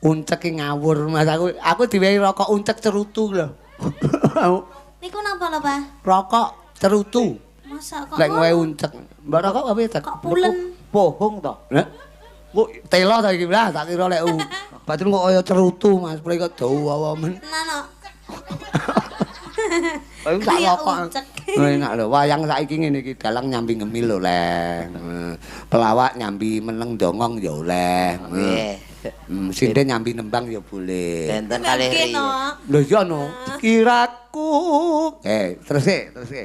Uncek ki ngawur Mas, aku diwehi rokok uncek cerutu lho. Niku napa lho, Pak? Rokok cerutu. Masa kok. Lek ngowe uncek. Mbak rokok apa ya? Kok pulen? Bohong to. Lah. Kok telo ta iki lah, tak kira lek batin kok kaya cerutu Mas, prek kok dawa men. Tenan kok. Ayo sak Kayak rokok. uncek. Enak lho, wayang saiki ngene iki dalang nyambi ngemil lho, Leng. Pelawak nyambi meneng dongong ya oleh. Nggih. Sinden nyambi nembang ya boleh. Benten kalih Nggih, ri. no. Lho iya no, kiraku. Terus e, terus e.